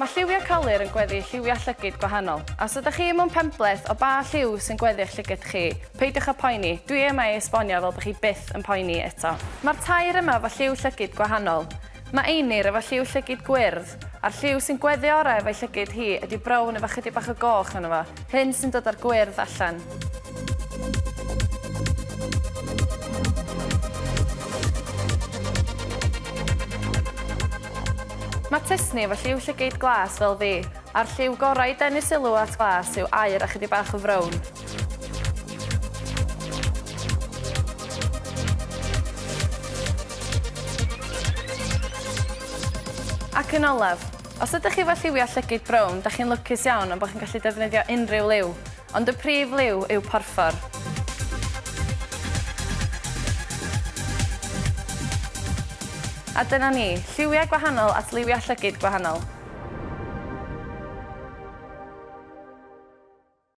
Mae lliwiau colur yn gweddu lliwiau llygid gwahanol. A os ydych chi mewn penbleth o ba lliw sy'n gweddu eich llygid chi, peidiwch â poeni, dwi yma i esbonio fel bod chi byth yn poeni eto. Mae'r tair yma efo lliw llygid gwahanol. Mae Einir efo lliw llygid gwyrdd, a'r lliw sy'n gweddu orau efo'i llygid hi ydy brown efo chydig bach o goch arno fo, hyn sy'n dod â'r gwyrdd allan. Mae Tesni efo lliw llygaid glas fel fi, a'r lliw gorau i denu sylw at glas yw aur a chydig bach o frown. Ac yn olaf, os ydych chi efo lliwiau llygid brown, da chi'n lwcus iawn am bod chi'n gallu defnyddio unrhyw liw. Ond y prif liw yw porffor. A dyna ni, lliwiau gwahanol at liwiau llygid gwahanol.